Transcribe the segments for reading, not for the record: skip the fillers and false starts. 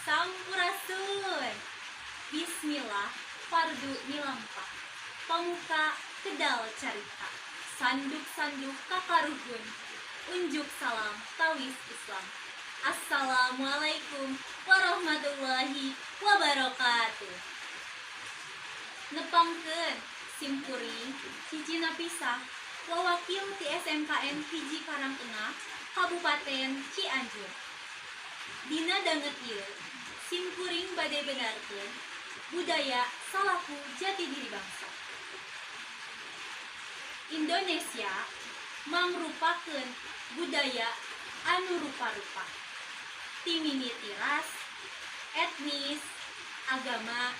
Sampurasun. Bismillah, fardu milampah. Pamuka kedal carita. Sanduk-sanduk kakaruhun. Unjuk salam tawis Islam. Assalamualaikum warahmatullahi wabarakatuh. Nepangkeun simkuring Cici Napisah, wawakil ti SMKN 1 Karangtengah, Kabupaten Cianjur. Dina danget ieu simkuring bade bedarkeun budaya salaku jati diri bangsa. Indonesia mangrupakeun budaya anu rupa-rupa. Ti mimiti ras, etnis, agama,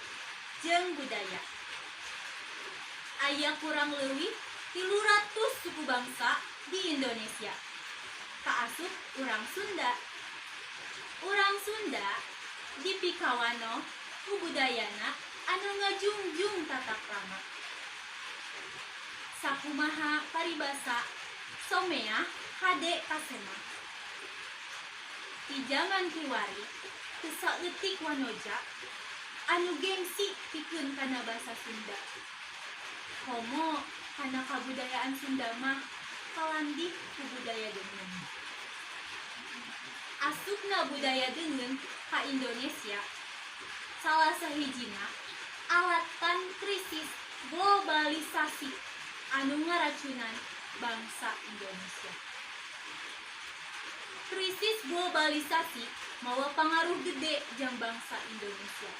jeung budaya. Aya kurang leuwih 300 suku bangsa di Indonesia. Kaasup urang Sunda. Urang Sunda dipikawanoh ku budayana anu ngajungjung tata krama. Sakumaha paribasa, someah hade kasemah. Di jaman kiwari teu saeutik wanoja anu gengsi pikeun kana basa Sunda. Komo kana kabudayaan Sunda mah kalandih ku budaya deungeun. Asupna budaya deungeun ka Indonesia salah sahijina alatan krisis globalisasi anu ngaracunan bangsa Indonesia. Krisis globalisasi mawa pangaruh gede jang bangsa Indonesia.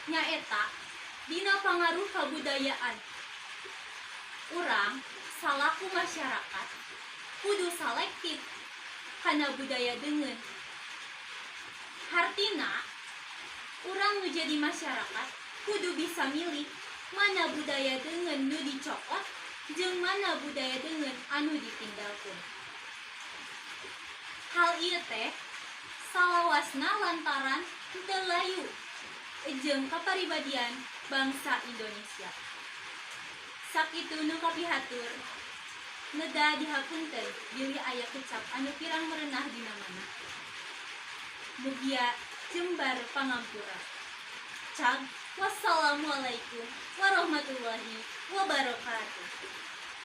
Nyaeta dina pangaruh kabudayaan. Urang salaku masyarakat kudu selektif kana budaya deungeun. Hartina urang nu jadi masyarakat kudu bisa milih mana budaya deungeun nu dicokot jeung mana budaya deungeun anu ditinggalkeun. Hal ieu teh salawasna lantaran teu layu jeung kaparibadian bangsa Indonesia. Sakitu nu kapihatur, neda dihapunten bilih aya kecap anu kirang merenah dina manah. Mugia jembar pangampura. Cag, wassalamualaikum warahmatullahi wabarakatuh.